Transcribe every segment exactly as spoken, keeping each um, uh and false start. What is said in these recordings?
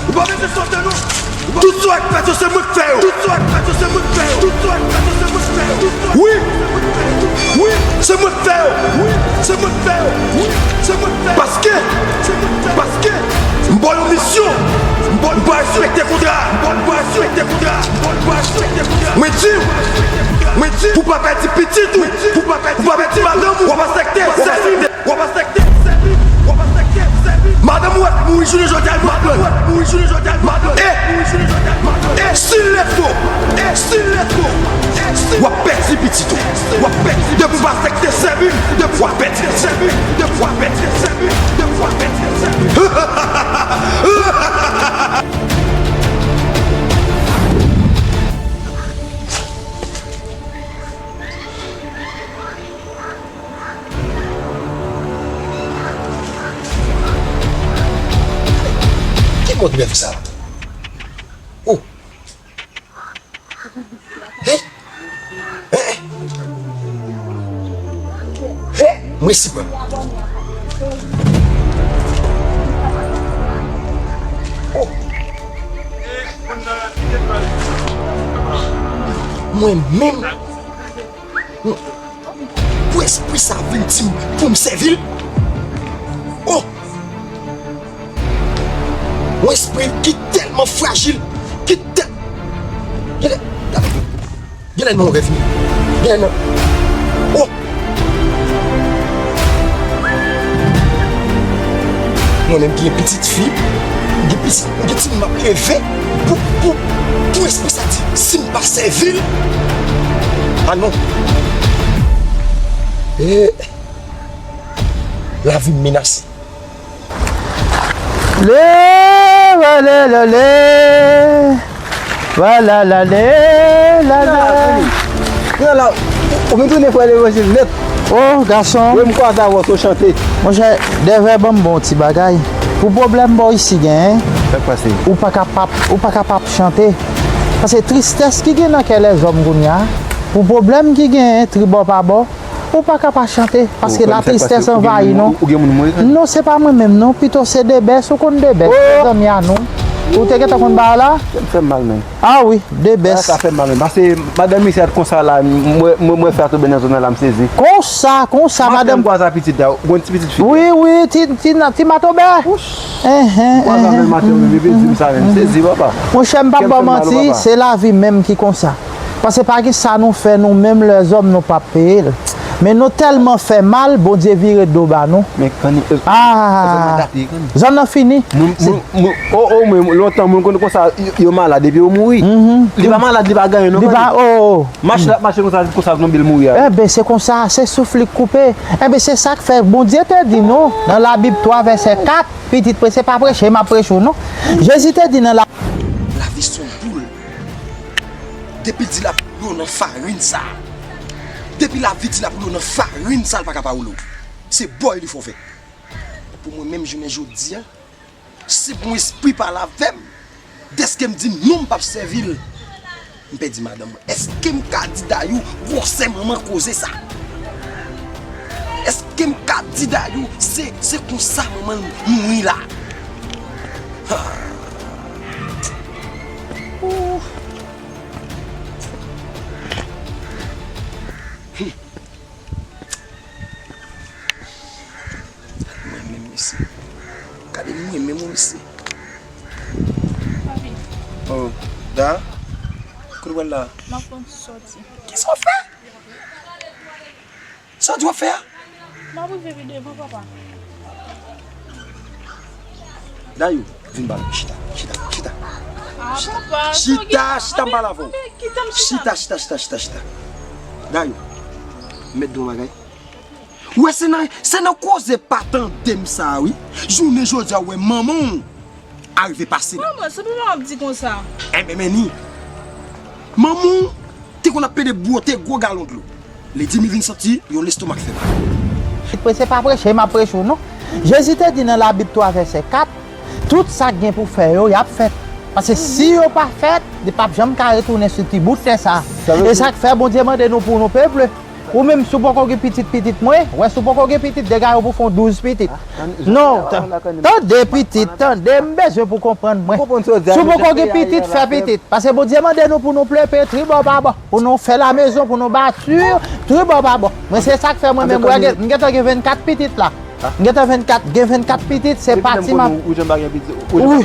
Ou pa bezwen sòti non. Tout sa w ap fè yo, se mwen k fè yo. Tout sa w ap fè yo, se mwen k fè yo. Tout sa w ap fè yo, se mwen k fè yo. Wi. Wi. Se mwen k fè yo. Wi. Se mwen k fè yo. Wi. Se mwen k fè yo. Paske. Se mwen k fè yo. Paske. M ba w yon misyon. M ba w, m pa respekte kontra. M ba w, m pa respekte kontra. M ba w, m pa respekte kontra. Mwen di w. Mwen di w. Pou w pa pèdi pitit ou. Pou w pa pèdi, pou w pa pèdi madanm ou. W ap aksepte. W ap aksepte. W ap aksepte sèvi, w ap aksepte sèvi. Madanm ou ap mouri jounen jodi a, l pap pran. Mouri jounen jodi a, l pap pran. E, mouri jounen jodi a, l pap pran. E, si l lefo, e, si l lefo, e, si w ap pèdi pitit ou. W ap pèdi. Depi w pa aksepte sèvi m, depi w ap pèdi sèvi m, depi w ap pèdi sèvi m, depi w ap pèdi sèvi m. Ki mòd bèf sa? Oh! Hey! Hey! Hey! Mwen si mwen. Oh! Mwen menm. Pou espri sa vin di m pou m sèvi l. Oh! Yon espri ki tèlman frajil, ki tèl. Genlè, genlè nan yon rèv. Genlè nan. Oh! Mwen menm ki gen pitit fi, m gen pitit, m gen timoun m ap leve pou, pou, pou espri sa di, si m pa sèvi l, a non. E lavi m menase. Le, vale, le, le. Vale, la, le, la, le. Nan la, ou vin tounen frè levanjil nèt. Oh, gason. Wi, m kwaze avè w sou chante. Monchè, Dèvè ban m bon ti bagay. Pou pwoblèm bò isi genyen, ou pa ka p ap, ou pa ka p ap chante. Paske tristès ki gen nan kè lèzòm kounye a, pou pwoblèm ki genyen tribò pa bò, ou pa ka pa chante. Paske latristès anvayi nou. Ou gen moun mouri? Non, se pa mwen menm non. Pito se Debès, ou konn Debès, se zanmi a nou. Ou te gentan konn bagay la? Tèt fè m mal menm. Ah wi, Debès. Sa fè m mal menm. Paske madanm misye a t konsa la, mwen, mwen, mwen fè a tonbe nan zòn nan la, m sezi. Konsa, konsa, madanm. Mwen kwaze a pitit la, ou konn ti pitit fi. Wi, wi, ti, ti, ti matobè. Enhen, enhen. Kwaze avè l maten, menm, epi di m sa menm. M sezi, papa. Monchè, m p ap ba w manti, se lavi menm ki konsa. Paske pa gen sa nou fè nou menm lèzòm nou p ap peye l. Men nou tèlman fè mal, Bondye vire do ba nou. Men kanni, ah, zòn nan fini. Zòn nan fini. Mwen, mwen, mwen, oh, oh, mwen, lontan, mwen konn konsa, yo, yo malad, epi yo mouri. Li pa malad, li pa gen anyen, non, li pa, oh, oh. Mache l ap mache konsa, konsa, tonbe l mouri a. Enben, se konsa, se souf li k koupe. Enben, se sa k fè, Bondye te di nou, nan Labib twa, vèsè kat, pitit preche, pa preche, m ap preche w, non. Jezi te di nan la. Lavi se yon boul. Depi l di l ap boule w nan farin sa. Depi lavi di l ap boule w nan farin sa, l pa ka pa boule w. Se bòy li fò fè. Pou mwen menm jounen jodi a, si bon espri pale avè m, dèske m di non m p ap sèvi l, m pèdi madanm mwen. Èske m ka di Dayou gwosè manman koze sa? Èske m ka di Dayou se, se konsa manman l mouri la? Ha. Ooh. Mwen menm, mesye. Gade mwen menm, mesye. Papi. Oh, Da? Kote w pral la? M ap pran sòti. Kisa w fè? Sa w di w ap fè a? M ap rive pi devan, papa. Dayou, vin ba m. Chita, chita, chita. Ah, papa, chita, chita, m pale avè w. Chita, chita, chita, chita, chita. Dayou, m mèt di w yon bagay. Ou wè, se nan, se nan koze pa tande m sa a, wi. Jounen jodi a, ou wè manman w arive pase la. Manman, se pou mwen w ap di konsa. Enben, men ni. Manman w te konn ap pede bwote gwo galon dlo. Li di m li vin santi yon lestomak fè mal. Preche pa preche, m ap preche w non. Jezi te di nan Labib twa vèsè kat, tout sa k gen pou fè yo, y ap fèt. Paske si yo pa fèt, li p ap janm ka retounen sou ti bout tè sa. E sa k fè Bondye mande nou pou nou peple. Ou menm, si w poko gen pitit, pitit mwen, wè, si w poko gen pitit, dega yo pou fè w douz pitit. Non, tande, pitit, tande, m bezwen pou konprann mwen. Si w poko gen pitit, fè pitit. Paske Bondye mande nou pou nou plenpe tribò pa bò, pou nou fè lamezon, pou nou bati tribò pa bò. Mwen, se sa k fè mwen menm, wè, m gentan gen vennkat pitit la. M gentan vennkat, gen vennkat pitit, se pati m ap. Wi.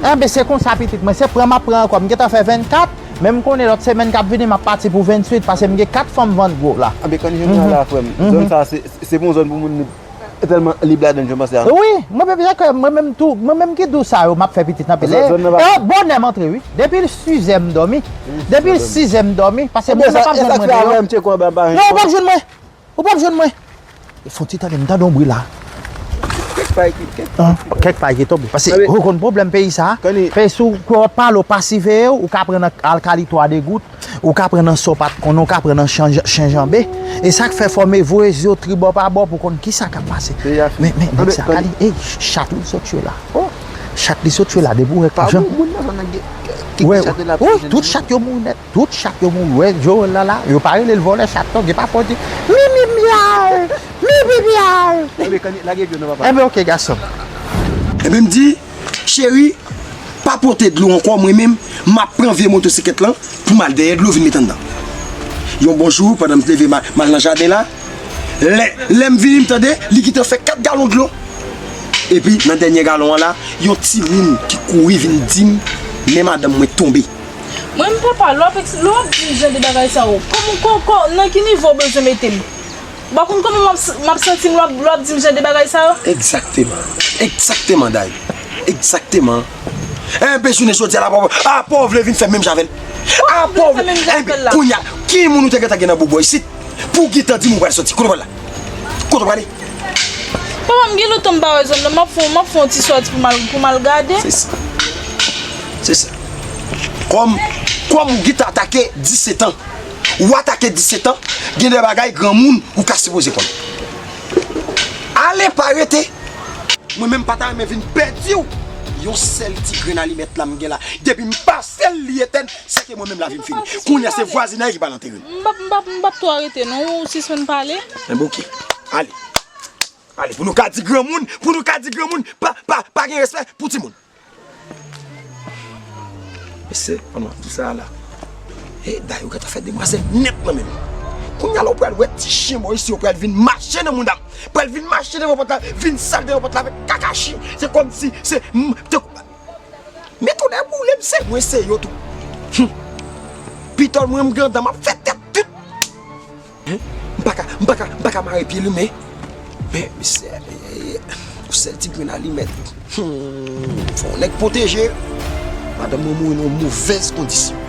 Enben, se konsa pitit mwen, se pran m ap pran ankò. M gentan fè vennkat, men m konnen lòt semèn k ap vini, m ap pati pou venntuit, paske m gen kat fanm vant gwo la. Anben, kanni jan nou la, frè m. Zòn sa, se, se pa yon zòn pou moun tèlman lib ladan l, jan w panse a. Wi, mwen menm, mwen menm tou, mwen menm ki di w sa yo, m ap fè pitit nan pile. Zòn nan pa. E bonè m antre, wi. Depi sizè m dòmi. Depi sizè m dòmi, paske moun nan p ap jwenn mwen deyò. Non, ou p ap jwenn mwen. Ou p ap jwenn mwen. E fon ti tande, m tande yon bri la. Kèk pay ki, kèk pay ki tonbe. Paske ou konn pwoblèm peyi sa. Peyi, si w pale, w pa siveye, ou ka pran nan alkali twa degout, ou ka pran nan sa w pa t konnen, ou ka pran nan chen janbe. E sa k fè fò m voye zye w tribò pa bò pou konn kisa k ap pase. Men, men, nèg sa, gade, ey, chat li sot yo la. Chat li sot yo la, depi w wè jan. Wi, tout chat yo mouri nèt. Tout chat yo mouri. Wè, Joel la la, yo pa rele l vòlè chat non, gen pafwa w di, mi mi myaw, mi mi myaw. Enben, oke, gason. Enben, m di, cheri, pa pote dlo ankò, mwen menm, m ap pran vye motosiklèt lan pou m al dèyè dlo vin met anndan. Yon bon jou, pandan m leve, m al nan jaden la, lè, lè m vini, m tande, li gentan fè kat galon dlo. Epi, nan dènye galon an la, yon timoun ki kouri vin di m, men madanm mwen tonbe. Mwen menm papa, lè w ap, lè w ap di m jan de bagay sa yo, kòman, kò, kò, nan ki nivo w bezwen mete m? Ou pa konn kòman m ap, m ap santi m lè w ap, lè w ap di m jan de bagay sa yo? Egzakteman. Egzakteman, Day. Egzakteman. Enben, jounen jodi a la, apa w vle vin fè menm jan avè l? Apa w vle, enben, kounye a, ki moun ou te gentan gen nan boubò isit? Pou w gentan di m ou pral soti. Kote w pral la? Kote w prale? Papa, m gen lontan m pa wè zòn nan. M ap fè, m ap fè yon ti sòti pou m al, pou m al gade. Se sa. Se sa. Kòm, kòm ou gentan atake disèt an. Ou atake disèt an, gen de bagay granmoun ou ka sipoze konnen. Ale pa rete. Mwen menm pa ta renmen vin pèdi w. Yon sèl ti grenn alimèt la m gen la. Depi m pase l, li etèn, se ke mwen menm lavi m fini. Kounye a se vwazinay ki pral antere m. M p ap, m p ap, m p ap twò rete non, ou sispann pale. Enben oke. Ale. Ale, pou nou ka di granmoun, pou nou ka di granmoun, pa, pa, pa gen respè pou timoun. Mesye, ann w ap di sa a la. E, Day, ou gentan fè demwazèl nèt nan men m. Kounye a la, ou pral wè ti chen bò isi, ou pral vin mache nan mouda m. Pral vin mache devan pòt la, vin sal devan pòt la avèk kaka chen. Se kòmsi, se, m, te, men tou lè boule m, se mwen, se yo tou. Hum. Pitòl mwen, m grandam, m ap fè tèt tout. M pa ka, m pa ka, m pa ka mare pye li, men, men, misye, yon sèl ti grenn alimèt. Hmm, fò yon nèg pwoteje. Madanm mwen mouri nan yon movèz kondisyon.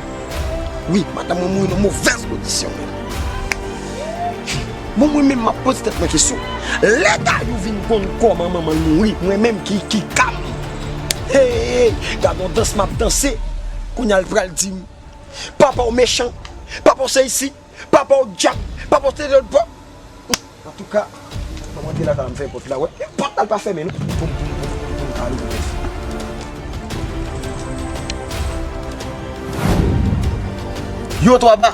Wi, madanm mwen mouri nan movèz kondisyon, men. Bon, mwen menm, m ap poze tèt mwen kesyon. Lè Dayou vin konn kòman manman l mouri, mwen menm ki, ki ka m. Hey, gad yon dans m ap danse. Kounye a l pral di m, papa w mechan, papa w se isi. Papa w dyab, papa w se lòt bò. Antouka, ban m antre lakay la, m fè pòt la, wè. Pòt la, l pa fèmen, non. Pou m, pou m, pou m, pou m, pou m ka louvri nèf. Yo, Twa Ba,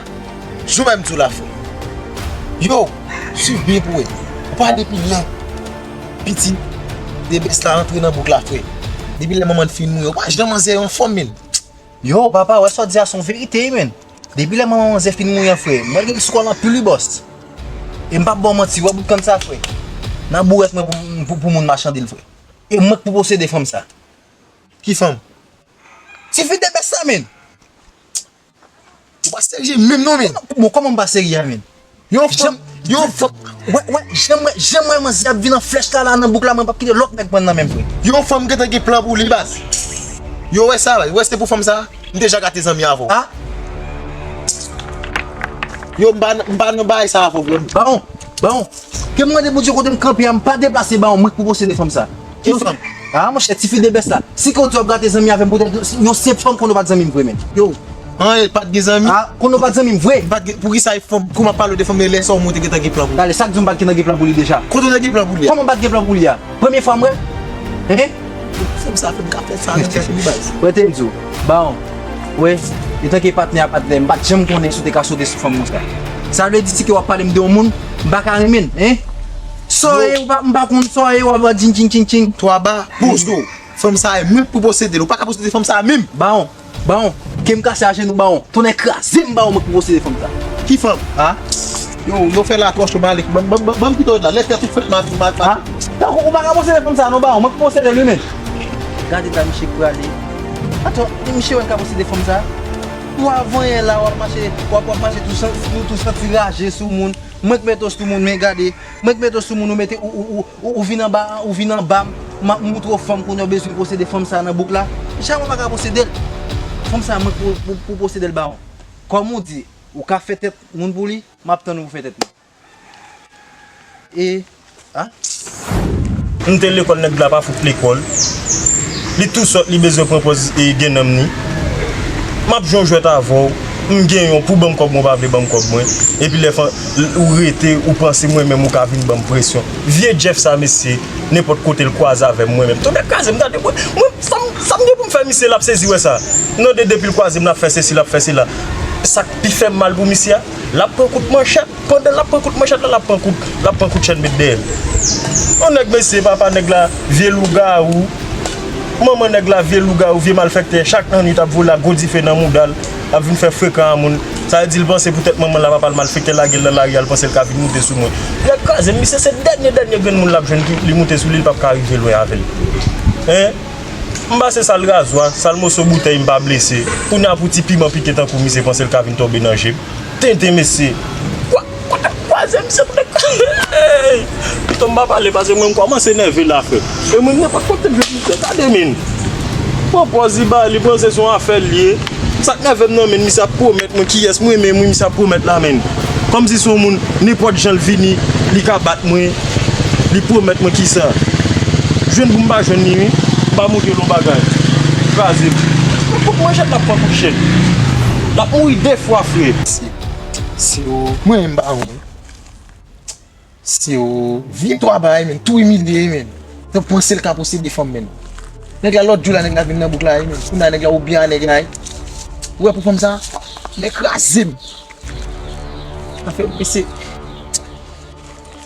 jou menm di w la, frè. Yo, swiv byen pou wè. Ou pa depi lè piti Debès la antre nan bouk la, frè. Depi lè manman l fin mouri, ou pa janm anzè anfòm, men. Yo, papa, wè sa w di a se yon verite, wi, men. Depi lè manman manzè fin mouri an, frè, mwen gen sou kò l anpil, wi, bòs. E m p ap ba w manti, wè bout kann sa, frè. Nan bourèt mwen pou, pou, pou moun machande l, frè. E mwen k pou posede fanm sa. Ki fanm? Tifi Debès la, men. Ou pa serye menm non, men. Bon, kòman m pa serye a, men? Yon fanm, yon fanm. Wè, wè, jan m wè, jan m wè manzè ap vin an flèch la, la, nan bouk la, mwen p ap kite lòt nèg pran nan men m, frè. Yon fanm gentan gen plan pou li, baz. Yo, wè sa, wè se pou fanm sa, m deja gate zanmi avè w. A? Yo, m pa, m pa nan bagay sa avè w, frè. Bawon, bawon. Ke m mande Bondye kote m kanpe a, m pa deplase, bawon, mwen k pou posede fanm sa. Ki fanm? A, monchè, tifi Debès la. Si ke w di w ap gate zanmi avè m, poutèt yon senp fanm konnen w pa t zanmi m vre, men. Yo. An, e pa t gen zanmi? A, konnen w pa t zanmi m vre. Pa t gen, poukisa e fanm, kòman w ap pale de fanm, e lè sa w monte gentan gen plan pou li? Talè, sa k di w m pa t gentan gen plan pou li deja? Kote w te gen plan pou li a? Kòman m pa t gen plan pou li a? Premye fwa m wè? Hein? Fanm sa fè m ka fè sa nan tèt li, baz. Wè, te m di w. Bawon. Wè, antanke patnè a patnè, m pa t janm konnen si w te ka sote sou fanm konsa. Sa vle di si ke w ap pale m de yon moun, m pa ka renmen l, en? Sa w ye, ou pa, m pa konn sa w ye, w ap di tching, tching, tching. Twa ba, poze w. Fanm sa a, e mwen k pou posede l. Ou pa ka posede fanm sa a menm. Bawon, bawon, ke m kase ajenou bawon. Tonnè kraze m bawon, mwen k pou posede fanm sa a. Ki fanm? Ha? Yo, yo fè latwòch yo, Malik. Ban, ban, ban, ban m kite w la. Lè tèt ou fèt, ma, ma, ma. Ha? Tankou ou pa ka posede fanm sa a non, bawon. Mwen k pou posede l wi, men. Gade ta misye k prale. Atò, misye wè l ka posede fanm sa a. Ou avan yè la, w ap mache, w ap, w ap mache tou san-, tou, tou santi raje sou moun. Mwen k mete w sou moun, men gade. Mwen k mete w sou moun, ou mete, ou, ou, ou, ou, ou vin anba, ou vin anba m, m ap moutre w fanm kounye a w bezwen posede fanm sa a nan bouk la. Jamè w pa ka posede l. Fanm sa a, mwen k pou, pou, pou posede l bawon. Kòm ou di, ou ka fè tèt moun pou li, m ap tann ou pou fè tèt mwen. E, a? M te lekòl, nèg la pa fout lekòl. Li tou sòt, li bezwen pran pòz e gen nanm ni. M ap jwe yon jwèt avè w. M gen yon pou ban m kòb mwen, ou pa vle ban m kòb mwen. Epi lè fan, ou rete, ou panse mwen menm ou ka vin ban m presyon. Vye Jeff sa, mesye, nenpòt kote l kwaze avè m, mwen menm. Tonnè kraze m, gade mwen, mwen, sa m, sa m gen pou m fè misye, l ap sezi wè sa. Non, de depi l kwaze m, l ap fè sesi, l ap fè sela. Sa k pi fè m mal pou misye a, l ap pran kout manchèt. Pandan l ap pran kout manchèt la, l ap pran kout, l ap pran kout chèn met dèyè l. Yon nèg, mesye, papa nèg la, vye lougawou. Manman nèg la, vye lougawou, vye malfektè. Chak lannwit ap vole ak gwo dife nan mouda l, ap vin fè frekan a moun. Sa vle di l panse poutèt manman l ak papa l malfektè, lage l nan lari a, l panse l ka vin moute sou mwen. Nèg kraze m, misye se dènye, dènye grenn moun l ap jwenn ki li moute sou li, li p ap ka rive lwen avè l. En? M pase sal razwa, sal moso boutèy, m pa blese. Kounye a pou ti piman pike tankou misye panse l ka vin tonbe nan je m. Tenten mesye. Kwa, kwa, kwaze misye pou de. Hey! Pito m pa pale paske mwen m kòmanse nève la frè. E mwen nenpòt kote m jwenn misye. Gade men. Pran pòz li bay li panse se yon afè l ye. Sa k nève m nan men misye ap pwomèt mwen kiyès mwen menm wi misye ap pwomèt la men. Kòmsi se yon moun nenpòt jan l vini li ka bat mwen. Li pwomèt mwen kisa. Jwenn pou m pa jwenn li wi. M pa montre l yon bagay. Kraze m. Yon kout manchèt l ap pran kout chèn. L ap mouri de fwa frè. Se, se yo. Mwen menm m pa wont. Se yo. Vye twa bay men. Tou imilye men. Yo panse l ka posede fanm men. Nèg la lòt jou la nèg la vin nan bouk la men. Kounye a nèg la oubyen a nèg la. Ou wè pou fanm sa? Nèg kraze m. Afè misye.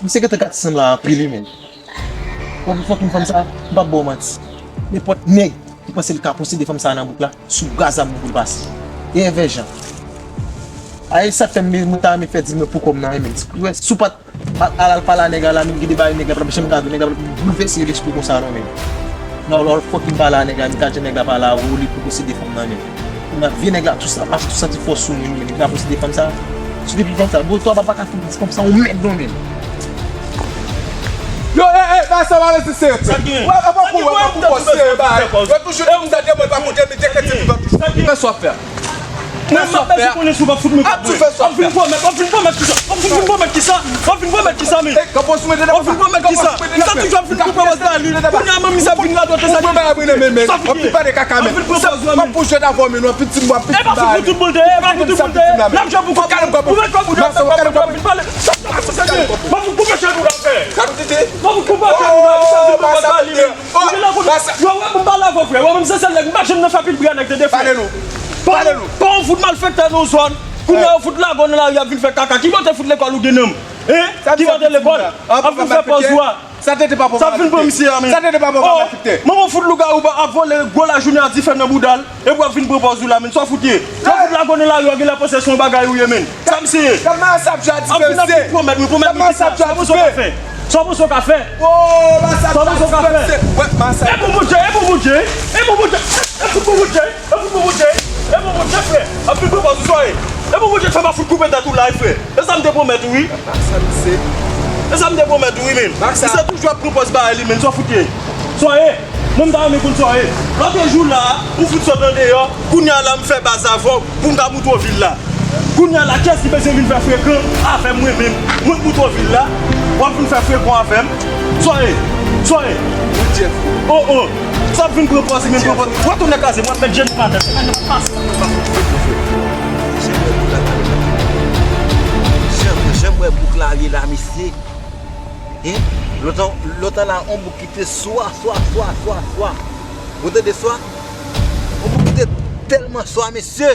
Misye gentan ka ti sanble anpil wi men. Bon, pou fòk m fanm sa, m p ap ba w manti. Nenpòt nèg ki panse l ka posede fanm sa nan bouk la, sou bra zam pou l pase. E envè jan. Ay, sa k fè m, mwen ta renmen fè di m pou kò m nan, men. Ou wè, si w pa t al, al pale a nèg la, la, men gen de bagay nèg la p ap janm ka di, nèg la p ap boulvèse lespri konsa non, men. Non, lè w fòk m pale a nèg la, m ka di nèg la pale a ou, li pou posede fanm nan, men. Kounye a, vye nèg la, tou sa, mache tou santi fòs sou mwen, men, nèg la posede fanm sa. Sou depi fanm sa, bon, twa pa ka fout fanm sa, ou mèt non, men. Yo, e, e, ba sa va rete serye. Sa gen. Wè, e pa pou, wè, pa pou, bò, serye, ba. Yo toujou di sa, de mwen pa koute, men, de kete li va toujou. Fè sa w ap fè. Fè sa w ap fè. Ap tou fè sa w ap fè. Ap vin pwomèt, ap vin pwomèt kisa? Ap vin pwomèt kisa? Ap vin pwomèt kisa, men? Ap vin pwomèt kisa? Sa toujou ap vin koupe wòz la, li. Kounye a, manmi sa vin radote sa, li. Sa vin pwomèt. Ap vin pwomèt. E pa pou fout boul de, e pa pou tout boul de. L ap jwe pou kòb ou, pou kòb ou, ap vin pale. Sa, sa, sa, sa, sa, m ap vin koupe chèn ou la, frè. M ap vin koupe chèn ou la, sa vin pwomèt la, li, men. Ou gen lè pou nou, yo, wè, pou m pale avè w, frè. Wè, menm se sèl nèg, m pa janm nan fè pil bri a nèg de defè. Pale nou. Pale nou. Pa yon fout malfektè nan zòn. Kounye a, yo fout lage w nan lari, ap vin fè kaka. Ki bò te fout lekòl ou gen nanm? Hein? Ki bò te lekòl? Ap vin fè pòz ou a. Sa te te pa pou malfektè. Sa vin pran misye a, men. Sa te te pa pou malfektè. Manman fout lougawou ap vole gwo lajounen a dife nan bouda l. Epi w ap vin pran pòz ou la, men. Sa w fout ye? Sa w fout lage w nan lari, w gen lenpresyon se yon bagay ou ye, men. Sa misye ye? Ap vin ap vin pwomèt mwen, pwomèt mwen kisa? Sa w panse w ka fè? Sa w panse w ka fè? Sa w panse w ka fè? E pou Bondye, e pou Bondye, e pou Bondye, e pou Bondye, e pou Bondye, e pou Bondye, frè. Ap vin pran pòz ou sa w ye? E pou Bondye fè m ap fout koupe tèt ou la, frè. E sa m te pwomèt ou, wi. E sa m te pwomèt ou, wi, men. Misye toujou ap pran pòz bagay li, men. Sa w fout ye? Sa w ye? Mwen, m ta renmen konn sa w ye. Lòt jou la, ou fout sot andeyò, kounye a la, m fè baz avè w pou m ka moutre w vil la. Kounye a la, kiyès ki bezwen vin fè frekan avè m, mwen menm? Mwen k moutre w vil la, w ap vin fè frekan avè m? Sa w ye? Sa w ye? Oh, oh. Sa ap vin pran pòz, vin pran pòz. Wè tonnè kraze m, w ap met jenou atè. Janm wè bouk la ye la, mesye. Hein? Lontan, lontan la, on bouk ki te swa, swa, swa, swa, swa. Ou tande swa? On bouk ki te tèlman swa, mesye.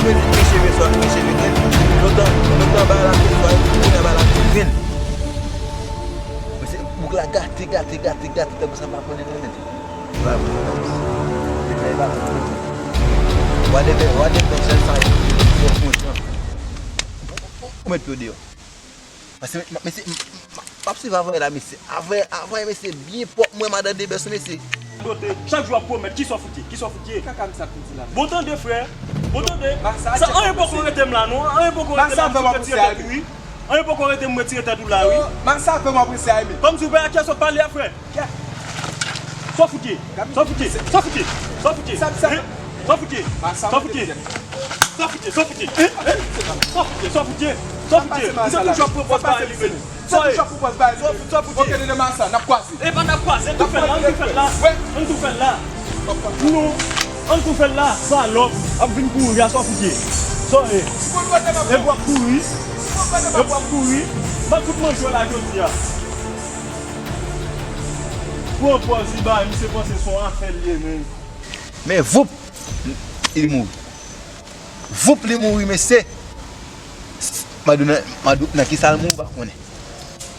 Kòm yo di, men cheve swa, men cheve grenn. Lontan, lontan bagay la te swa, kounye a bagay la te grenn. Men se boug la gate, gate, gate, gate, tankou sa pa konnen nan men. Whatever, whatever, jan sa ye, fò fon jan. Ou met pye w deyò. Paske, mesye, m ap swiv avè la, mesye. Avè, avè, mesye, byen pwòp, mwen, madan Debès, mesye. Dote, chak jou ap pwomèt, kisa w fout ye, kisa w fout ye? Kaka misye ap di la. Bon tande, frè, bon tande. Sa, anyen poko rete m la, non, anyen poko rete m la, m sou retire tèt ou, wi. Anyen poko rete m retire tèt ou la, wi. Kòmsi w pè a, kiyès w ap pale a, frè? Sa w fout ye? Sa w fout ye? Sa w fout ye? Sa w fout ye? Sa w fout ye? Sa w fout ye? Sa w fout ye? Sa w fout ye? Sa w fout ye? Sa w fout ye? Misye toujou ap pran pòz bagay li menm. Sa w ye? Sa w fout ye? Sa w fout ye? Epa n ap kwaze, n tou fè l la, n tou fè l la. Ann tou fè l la. Non, ann tou fè l la, salòp. Ap vin kouri a, sa w fout ye? Sa w ye? Epi w ap kouri. Epi w ap kouri. M ap fout manje w la jodi a. Pran pòz li bay, misye panse se yon afè l ye, men. Men voup, li mouri. Voup, li mouri, mesye. Madou nan, Madou nan kisa l mouri, ou pa konnen.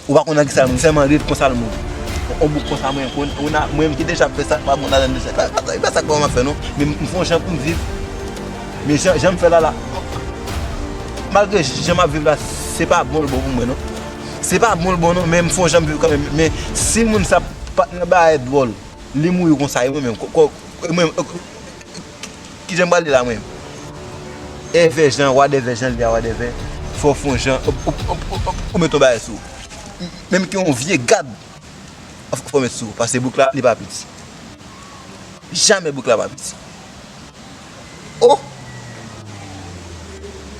Ou pa konnen nan kisa l mouri, sèlman ret konsa l mouri. On boug konsa mwen konn, ou na, mwen menm ki deja ap fè sa, pa bon ladan de sa. Pa, pa, pa sa k pa m ap fè non, men m fè yon jan pou m viv. Men jan, jan m fè la la, malgre jan m ap viv la, se pa bon l bon pou mwen non. Se pa bon l bon non, men m fè yon jan m viv kanmenm. Men si moun sa pa t nan bagay dwòl, li mouri konsa, e mwen menm, ko-, ko-, e mwen, e, ki jan m pral di la mwen? Èvè jan, whatever jan li a, whatever, fò w fè yon jan, ou, ou, ou, ou, ou met yon bagay sou ou. Menm ki yon vye gad, fò w met sou ou, paske bouk la, li pa piti. Jamè bouk la pa piti. Oh!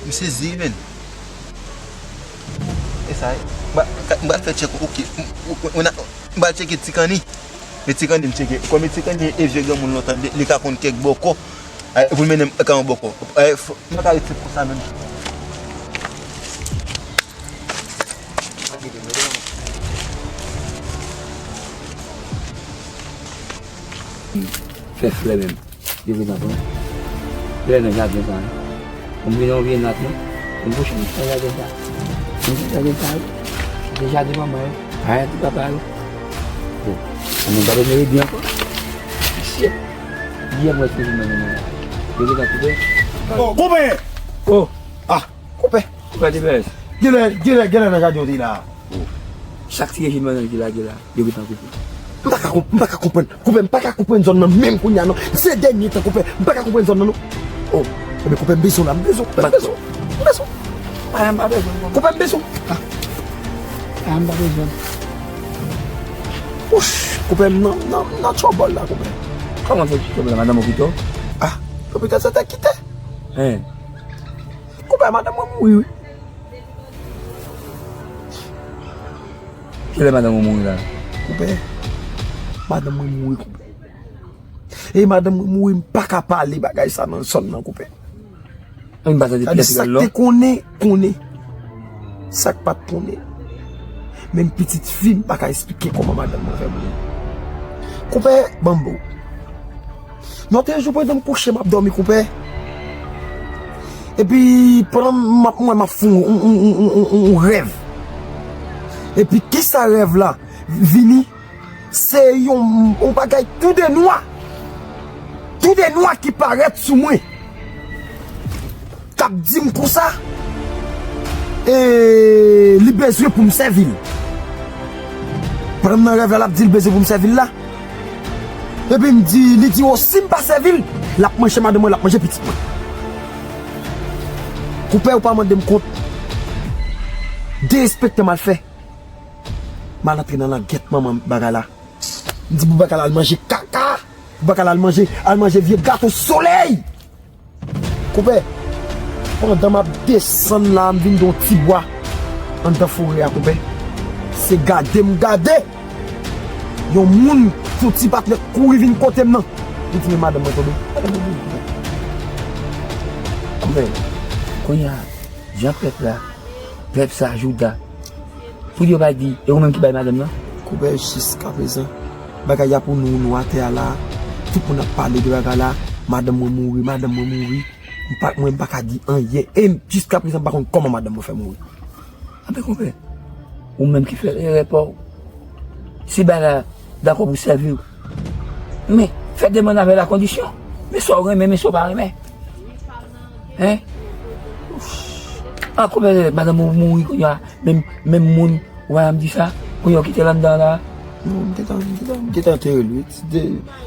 M sezi, wi, menn. E sa, m pral, m pral fè tchèk, oke. M, m, m, m pral tcheke Ti Kanni. E Ti Kanni m tcheke. Kòm e Ti Kanni e vye granmoun lontan, li, li ka konn kèk bòkò. Ay, pou l mennen m ka yon bòkò. Ay, fò, m pa ka ret sèt konsa, menn. Fè flè menm. Yo gentan pran. Flè nan jaden sa, wi. Mwen vin yon vye nat, non. Mwen bouch mwen nan jaden sa. Mwen nan jaden sa, wi. Se jaden manman yo. Payen ti papa yo. Bon. Mwen pa bezwen redi ankò. Shit. Yè mwen te vin nan men mwen. Yo gentan koupe. Oh, koupe! Oh! Ah! Koupe. Koupe te bèz. Genlè, genlè, genlè nan jaden w te la. Oh. Chak ti rejim nan ki lage la, yo gentan koupe. M pa ka konp-, m pa ka konprann. Koupe, m pa ka konprann zòn nan menm kounye a non. Se dènye tan koupe, m pa ka konprann zòn nan non. Oh, ebyen koupe m bezwen w la, m bezwen w, m bezwen w, m bezwen w. Ay, m pa bezwen w. Koupe m bezwen w. Ah. Ay, m pa bezwen w. Wouch, koupe m nan, nan, nan tchòbòl la koupe. Kòman se tchòbòl la, madanm ou kite w? Ah, koupe sa te kite. Hein. Koupe madanm mwen mouri wi. Kilè madanm ou mouri la? Koupe. Madanm mwen mouri koupe. E madanm mwen mouri, m pa ka pale bagay sa nan zòn nan koupe. Ann pa tande pyès rèl non. Sa k te konnen, konnen. Sa k pa t konnen. Menm pitit fi m pa ka esplike kòman madanm mwen fè mouri. Koupe, banm bo. Nan te yon jou pandan m kouche, m ap dòmi, koupe. Epi, pandan m ap, mwen, m ap fè yon, yon, yon rèv. Epi, kisa rèv la vini? Se yon, yon bagay tou de nwa. Tou de nwa ki parèt sou mwen. K ap di m konsa, e, li bezwen pou m sèvi l. Pandan m nan rèv la, l ap di l bezwen pou m sèvi l la. Epi m di, li di, o, si m pa sèvi l, l ap manje madanm mwen, l ap manje pitit mwen. Koupe, ou pa mande m kont. Derespektan m al fè. M al antre nan langèt manman bagay la. M di pou bagay la al manje kaka. Pou bagay la al manje, al manje vye gato solèy. Koupe, pandan m ap desann la, m vin gen yon ti bwa anndan forè a, koupe. Se gade m gade. Yon moun, yon ti patnè kouri vin kote m nan. Li di, men madanm mwen tonbe. Madanm mwen tonbe. Koupe, kounye a, jan pèp la, pèp sa, Jouda, Pou yo pa di, e ou menm ki bay madanm nan? Konpè, jiskaprezan, bagay la pou nou, nou atè a la, tout moun ap pale de bagay la, madanm mwen mouri, madanm mwen mouri. M pa, mwen m pa ka di anyen. E m, jiskaprezan, m pa konn kòman madanm mwen fè mouri. Anben, konpè, ou menm ki fè erè pa w. Si bagay la dakò pou sèvi w, men fè demann avè l a kondisyon. Men sa w renmen, men sa w pa renmen. Hein? An konpè, madanm ou mouri kounye a, menm, menm moun, ou pa janm di sa, kounye a w kite l anndan la. Non, m gentan, m gentan, m gentan antere l, wi. Ti de,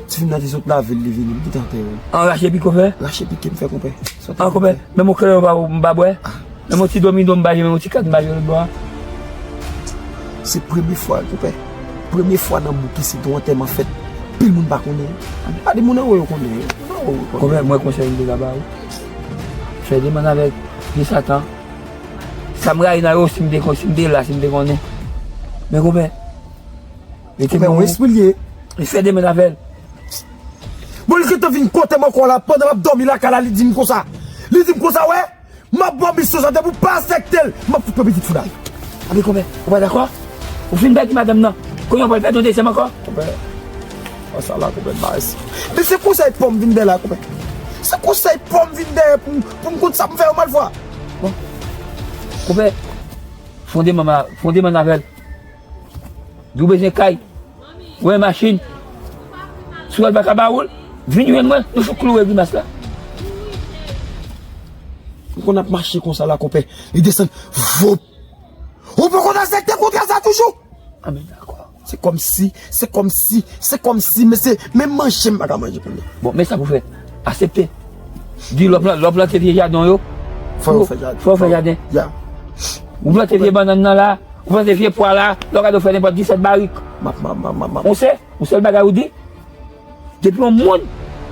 ti fi m nan te sot lavil, li vini, m gentan antere l. An rache pik ou fè? Rache pik ke m fè, konpè. An konpè, menm yon kreyò pa, m pa bwè. Menm yon ti domido m pa jwe, menm yon ti kat m pa jwe lòt bò a. Se premye fwa, konpè. Premye fwa nan bouk isit, yon antèman fèt. Pil moun pa konnen. Pa di moun anwo yo konnen. Moun anwo yo konnen. Konpè, mwen konsèy m te ka ba ou. Fè demann avèk vye Satan. Sa m rayi nan yo, si m te kon, si m te la, si m te konnen. Men konpè, rete. Konpè, yon espri l ye. Li fè demann avè l. Bon, li gentan vin kote m ankò la, pandan m ap dòmi lakay la, li di m konsa. Li di m konsa, wè, m ap ba w misyon sa, depi w pa aksepte l, m ap fout pran pitit fou la. Anben konpè, ou pa dakò? Ou fin pèdi madanm nan. Kounye a w pral pèdi yon dezyèm ankò? Konpè, wè sa la, konpè, m pa resi. Men se konsèy pa w m vin dèyè la, konpè. Se konsèy pa w m vin dèyè pou, pou m konn sa pou m fè yo malfwa. Bon. Konpè, fè yon demann a, fè yon demann avè l. Di w bezwen kay. Ou gen machin. Si w pa ka ba ou l, vin jwenn mwen, nou fout kloure grimas la. M konn ap mache konsa la, konpè. Li desann. Vop. Ou poko aksepte kontra sa toujou? Anben dakò. Se kòmsi, se kòmsi, se kòmsi, mesye, menm manje m pa ka manje kounye a. Bon, men sa pou fè. Aksepte. Di lè w plan-, lè w plante vye jaden w yo. Fò yo fè jaden. Fò yo fè jaden. Ya. Ou plante vye bannann nan la, ou plante vye pwa la, lè w gade w fè nenpòt disèt barik. M ap, m ap, m ap, m ap, m ap. Ou se, yon sèl bagay ou di, depi yon moun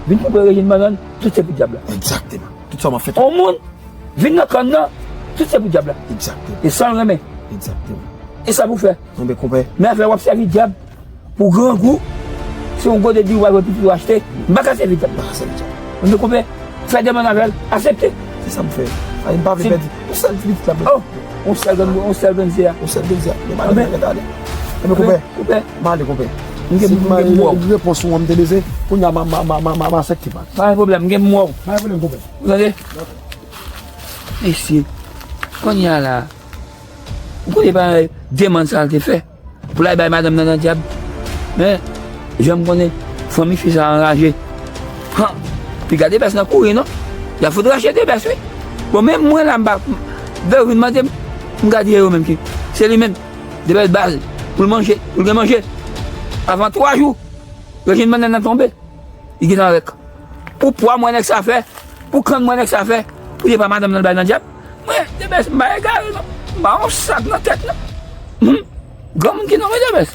vin koupe rejim bannann, tout se pou dyab la. Egzakteman. Tout sa m ap fè tou. Yon moun vin nan kann nan, tout se pou dyab la. Egzakteman. E sa l renmen. Egzakteman. E sa pou fè. Anben konpè. Men afè w ap sèvi dyab pou grangou, se yon gode diri w al wè pitit ou achte. M pa ka sèvi dyab. M pa ka sèvi dyab. Anben konpè, fè demann avè l, aksepte. Se sa m fè. Ay, m pa vle pèdi yon sèl ti pitit la, men. Oh, yon sèl grenn, yon sèl grenn zyè a. Yon sèl grenn zyè a. Men madanm nan ret ale. Anben konpè. Konpè. M ale, konpè. M gen, m gen mò. Repons ou an m te bezwen. Kounye a, m, m, m aksepte pa. Pa gen pwoblèm, m gen mò. Pa gen pwoblèm, konpè. Ou tande? Mesye, kounye a la, ou konnen pa demann sa l te fè pou l al bay madanm nan nan dyab. Men, jan m konnen, fanmi fi sa a anraje. Han! Piga Debès nan kouri, non? Y ap fout rache Debès, wi. Bon, men mwen la, m pa, lè yo vin mande m, m ka di yo menm ki se li menm. Debès baz, pou l manje, pou l gen manje. Avan twa jou, rejim bannann nan tonbe. Li gentan rèk. Pou pwa mwen nèg sa fè, pou kann mwen nèg sa fè, pou se pa madanm nan l bay nan dyab. Mwen, Debès, m pa egare, non. M pa yon sak nan tèt, non. Hum. Granmoun ki nonm wi, Debès.